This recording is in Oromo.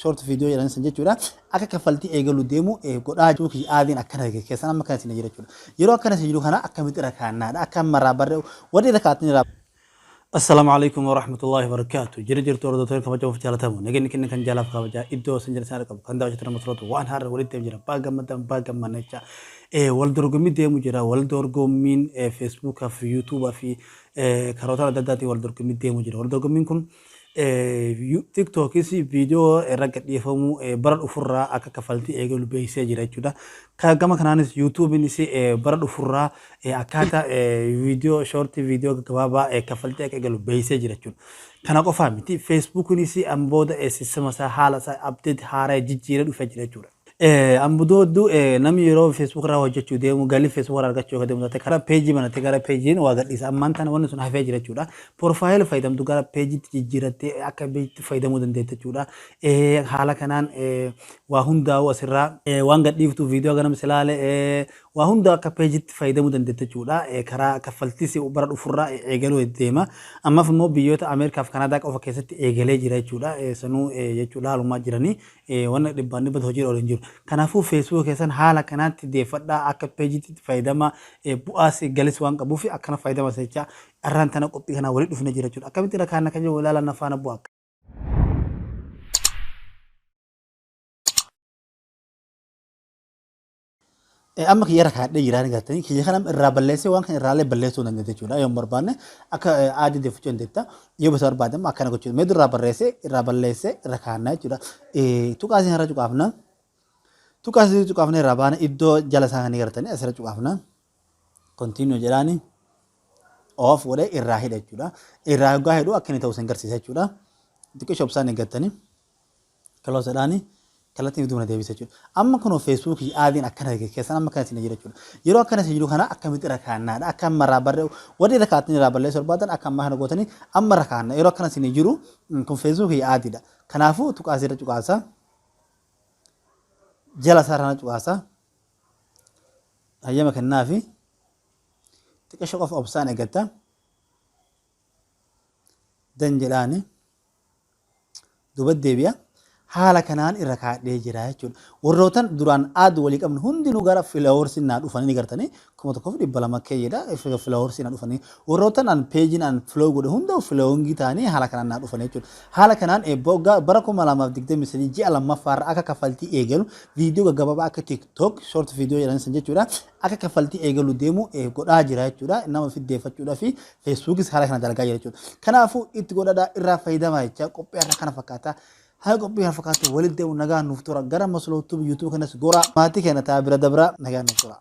Short video jedhan san jechuudha. Akka kaffaltii eegalu deemu godhaa jiru aadiin akkana keessan amma akkana isin jira jechuudha. Yeroo akkana isin jiru kana akkamitti irra kaannaadha? Akka ammarraa barree warri irra kaa'atanii irraa. Assalaamu alaikum warahmatullahi wabarakatuh. Jira jirtu hordoftoonni kabajamuuf jaalatamu. Nageenyi kenna kan jaalaaf kabajaa iddoo isin jira isaan qabu. Kan daawwachuu nama turatu waan haara walitti deemu jira. Baa gammadan baa gammanna jecha. Wal dorgommii deemu jira. Wal dorgommiin Feesbuukaa fi Yuutuubaa fi karoota adda addaatiin wal dorgommii deemu jira. Wal dorgommiin kun TikTokis viidiyoo irra gadhiifamu bara dhufurraa akka kaffaltii eegalu beeksisee jira jechuudha. Gama kanaanis YouTubenis bara dhufurraa akkaataa viidiyoo short viidiyoo gaggabaabaa kaffaltii akka eegalu beeksisee jira jechuudha. Kana qofaa miti, Facebookinis amma booda sistema isaa haala isaa update haaraa jijjiiree dhufee jira jechuudha. Ambudoo namni yeroo Facebook irraa hojjechuu deemu, galii Facebook irraa argachuu yoo deemu taate, karaa peejii banattee gara peejiin waa gadhiisa. Ammaan tana wanni sun hafee jira jechuudha. Profile fayyadamtu gara peejiitti jijjiirattee akka peejiitti fayyadamuu dandeetta jechuudha. Haala kanaan waa hundaa'u asirraa waan gadhiiftu viidiyoo ganam silaale waa hunda akka peejiitti fayyadamuu dandeetta jechuudha. Karaa kaffaltiis bara dhufurraa eegaluu deema. Ammaaf immoo biyyoota Ameerikaa fi Kanaadaa qofa keessatti eegalee jira jechuudha. Sanuu jechuudha haalumaa jiranii wanna dhibbaan dhibbatti hojii oolu hin jiru. Kanaafuu Facebook keessan haala kanaatti deeffadhaa, akka peejiitti fayyadama, bu'aas galis waan qabuuf akkana fayyadama jecha irraan tana qophii kanaa walitti dhufne jira jechuudha. Akkamitti irra kaanna kan jiru ilaalan na faana bu'aa. Amma kiyya irra kaadhee jira ni gartanii, kiyya kana irraa balleessee waan kana irraallee balleessuu dandeetta jechuudha. Yoo hin barbaanne akka aadii deeffachuu dandeetta. Yoo bisa barbaade immoo akkana gochuu. Mee irraa barreessee irraa balleessee irra kaannaa jechuudha. Tuqaa isin irra cuqaafna. Tuqaa isin cuqaafna irraa baana iddoo jala isaa kan gartanii asirra cuqaafna. Continue jedhaani off godhee irraa hidha jechuudha. Irraa hoggaa hidhu akka inni ta'u isin agarsiisa jechuudha. Xiqqoo obsaan eeggattanii. Close jedhaani kallattiin duubna deebisa jechuudha. Amma kunoo Feesbuukii aadiin akkana keessan amma akkana isin jira jechuudha. Yeroo akkana isin jiru kana akkamitti irra kaannaadha? Akka amma irraa barree warri irra kaa'atanii irraa balleessuu barbaadan akka ammaa kana gootanii amma irra kaanna. Yeroo akkana isin jiru kun Feesbuukii aadiidha. Kanaafuu tuqaa asirra cuqaasa. Jala isaa irra cuqaasa. Hayyama kennaafi xiqqisho qofa obsaan eeggatta. Dan jedhaani. Duuba deebi'a. Haala kanaan irra kaadhee jira jechuudha. Warrootan duraan add walii qabnu hundinuu gara followersi naa dhufanii ni gartanii, 1200 keeyyedha followersi naa dhufanii. Warrootan an peejiin an follow godhe hunda followingii ta'anii haala kanaan naa dhufanii jechuudha. Haala kanaan eebboo bara 2023 ji'a lammaffaarra akka kaffaltii eegalu viidiyoo gaggabaabaa akka TikTok short video jedhan san jechuudha. Akka kaffaltii eegalu deemu godhaa jira jechuudha. Nama fiddeeffachuudhaa fi Feesbuukis haala kana dalagaa jira jechuudha. Kanaafuu itti godhadhaa, irraa fayyadamaa jecha qophii har'a kana fakkaata. Haala qophii kana fakkaatu walitti deemu nagaan nuuf tura. Gara Maslootuu YouTube kanas gora maatii keenya ta'a bira dabra nagaan nuuf tura.